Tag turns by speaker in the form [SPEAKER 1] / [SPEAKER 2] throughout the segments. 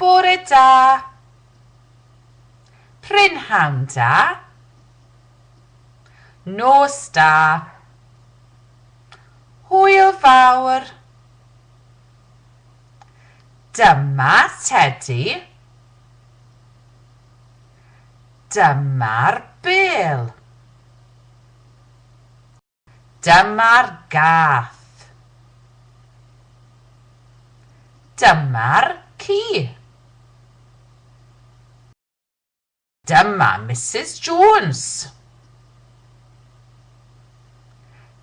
[SPEAKER 1] Bore da. Prynhawn da. Nos da. Hwyl fawr. Dyma tedi. Dyma'r bêl. Dyma'r gath. Dyma'r ci. Dyma Misus Jones.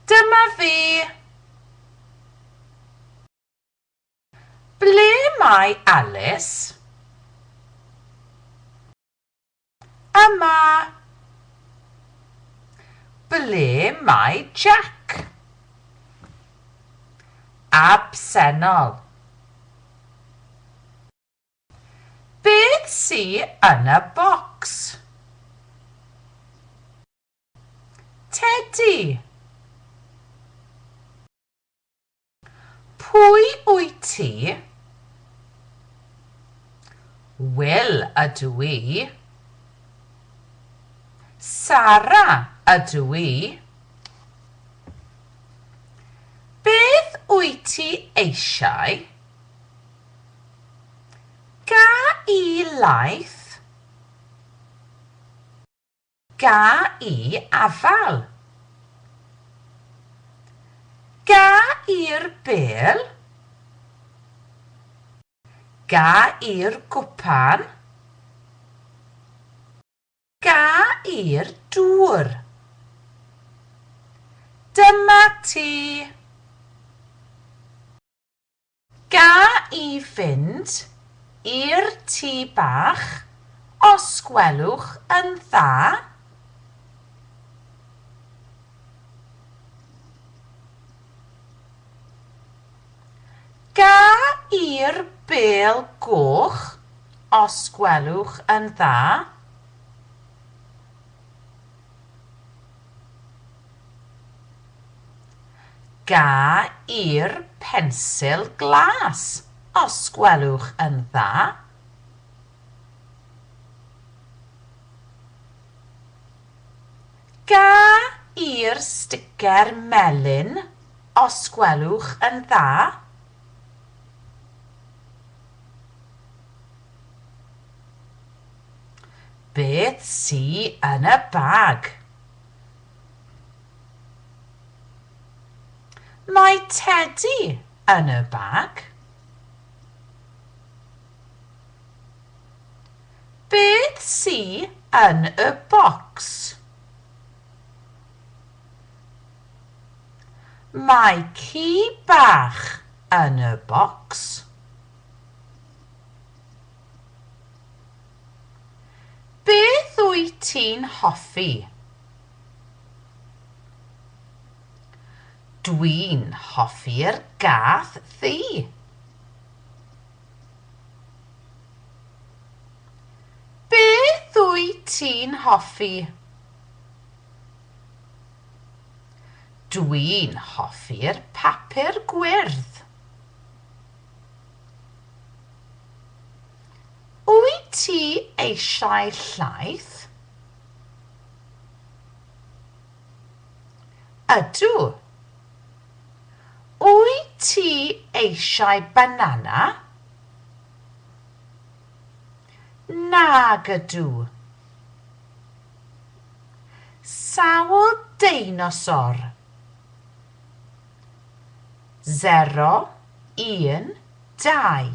[SPEAKER 1] Dyma fi. Ble mae Alice? Yma. Ble mae Jack? Absennol. Beth sy yn y bocs? Tedi. Pwy wyt ti? Wil ydw i. Sara ydw i. Beth wyt ti eisiau? Ga i laeth? Ga i afal? Ga i'r bêl? Ga i'r gwpan? Ga i'r dŵr? Dyma ti! Ga i fynd i'r tŷ bach os gwelwch yn dda? Ga i'r bêl goch os gwelwch yn dda? Ga i'r pensil glas, os gwelwch yn dda? Ga i'r sticer melyn, os gwelwch yn dda? Beth sy yn y bag? Mae tedi yn y bag. Beth sy yn y bocs? Mae ci bach yn y bocs. Beth wyt ti'n hoffi? Dwi'n hoffi'r gath ddu. Beth wyt ti'n hoffi? Dwi'n hoffi'r papur gwyrdd. Wyt ti eisiau llaeth? Ydw. Wyt ti eisiau banana? Nag ydw. Sawl deinosor? Sero, un, dau.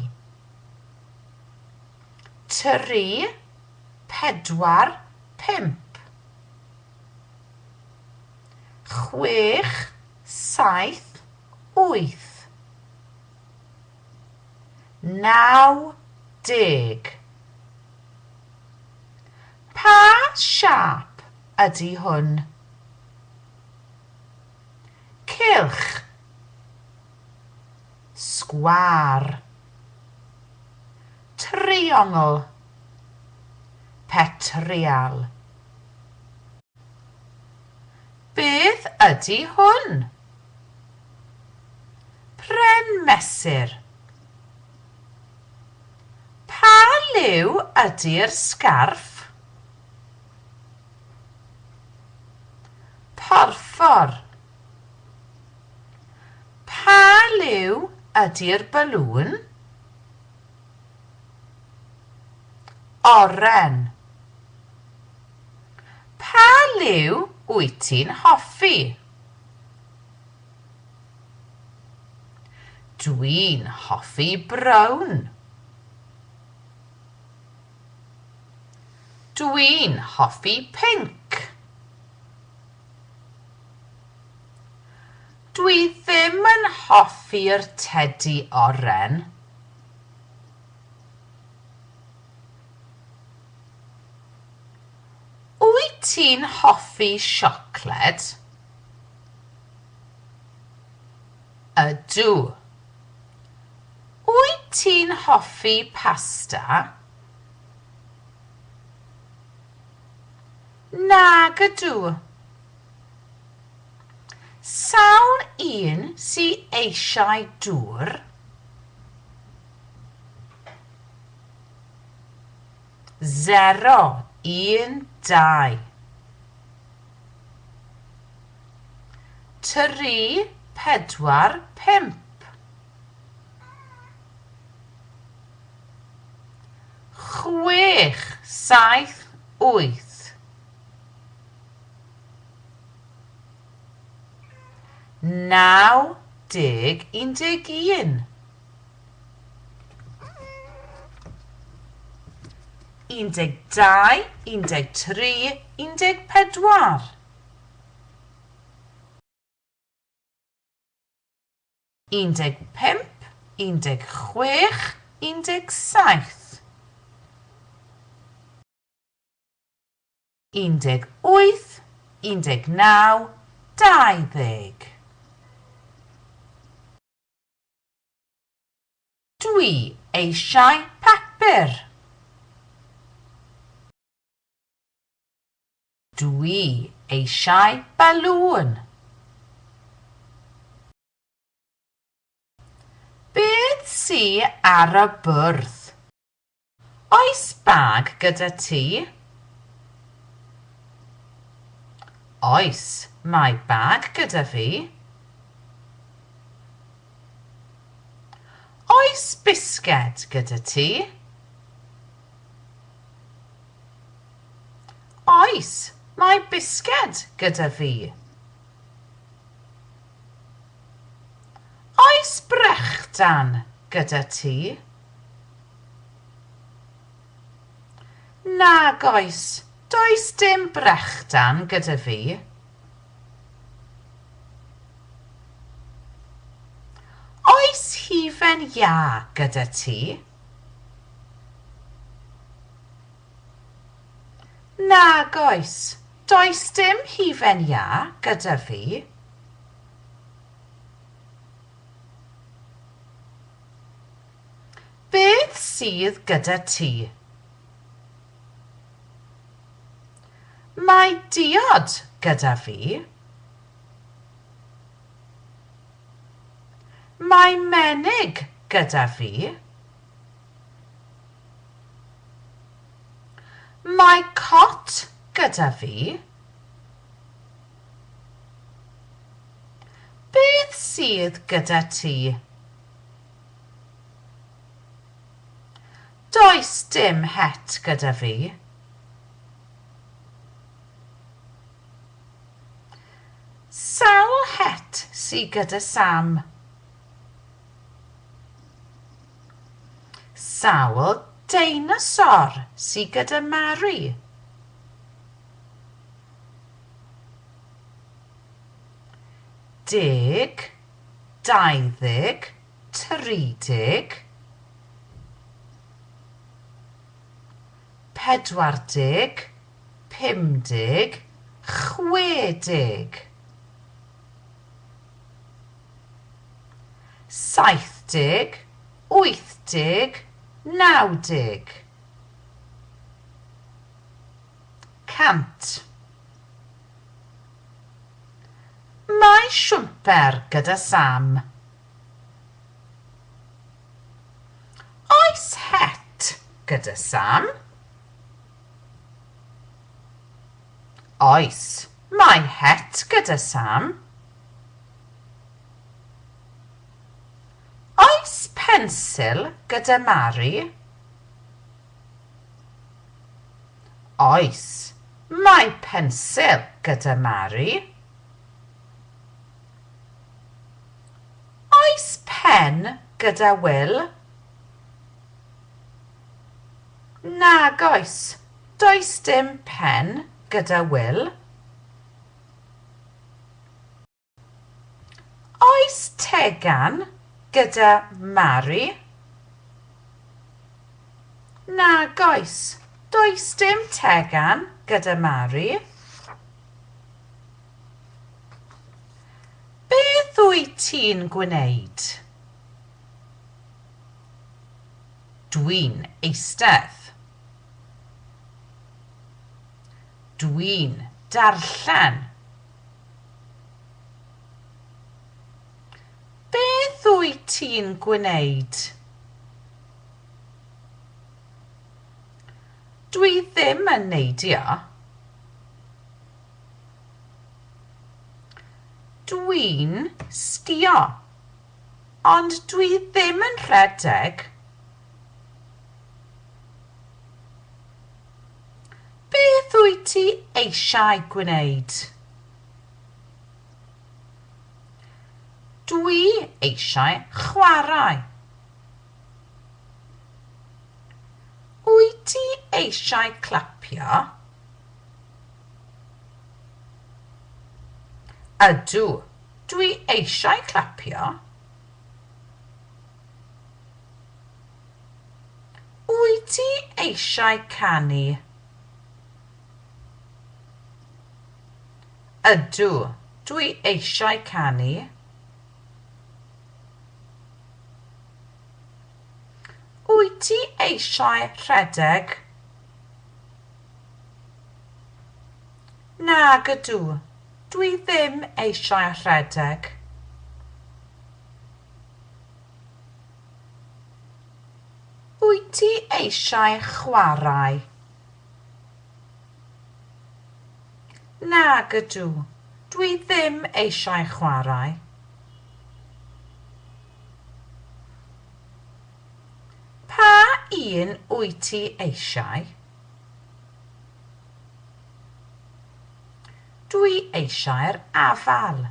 [SPEAKER 1] Tri, pedwar, pump. Chwech, saith, wyth. Naw, deg. Pa siâp ydy hwn? Cylch. Sgwâr. Triongl. Petryal. Beth ydy hwn? Pren mesur. Pa liw ydy'r sgarff? Porffor. Pa liw ydy'r balŵn? Oren. Pa liw wyt ti'n hoffi? Dwi'n hoffi brown. Dwi'n hoffi pinc. Dwi ddim yn hoffi'r tedi oren. Wyt ti'n hoffi siocled? Ydw. Wyt ti'n hoffi pasta? Nag ydw. Sawl un sy eisiau dŵr? 0, 1, 2. 3, 4, 5. 6, 7, 8. 9, 10, 11. 12, 13, 14. 15, 16, 17. 18, 19, 20. Dwi eisiau papur. Dwi eisiau balŵn. Beth sy ar y bwrdd? Oes bag gyda ti? Oes, mae bag gyda fi. Oes bisged gyda ti? Oes, mae bisged gyda fi. Oes brechdan gyda ti? Nag oes, does dim brechdan gyda fi. Oes hufen iâ gyda ti? Nag oes, does dim hufen iâ gyda fi. Beth sydd gyda ti? Mae diod gyda fi. Mae menig gyda fi. Mae cot gyda fi. Beth sydd gyda ti? Does dim het gyda fi. Sawl het sy gyda Sam? Sawl deinosor sy gyda Mari? 10, 20, 30, 40, 50, 60. 70, 80, 90. 100. Mae siwmper gyda Sam. Oes het gyda Sam? Oes, mae het gyda Sam. Oes pensil gyda Mari? Oes, mae pensil gyda Mari. Oes pen gyda Wil? Nag oes, does dim pen gyda Wil. Oes tegan gyda Mari? Nag oes, does dim tegan gyda Mari. Beth wyt ti'n gwneud? Dwi'n eistedd. Dwi'n darllen. Beth wyt ti'n gwneud? Dwi ddim yn neidio. Dwi'n sgïo, ond dwi ddim yn rhedeg. Beth wyt ti eisiau gwneud? Dwi eisiau chwarae. Wyt ti eisiau clapio? Ydw, dwi eisiau clapio. Wyt ti eisiau canu? Ydw, dwi eisiau canu. Wyt ti eisiau rhedeg? Nag ydw, dwi ddim eisiau rhedeg. Wyt ti eisiau chwarae? Nag ydw, dwi ddim eisiau chwarae. Pa un wyt ti eisiau? Dwi eisiau'r afal.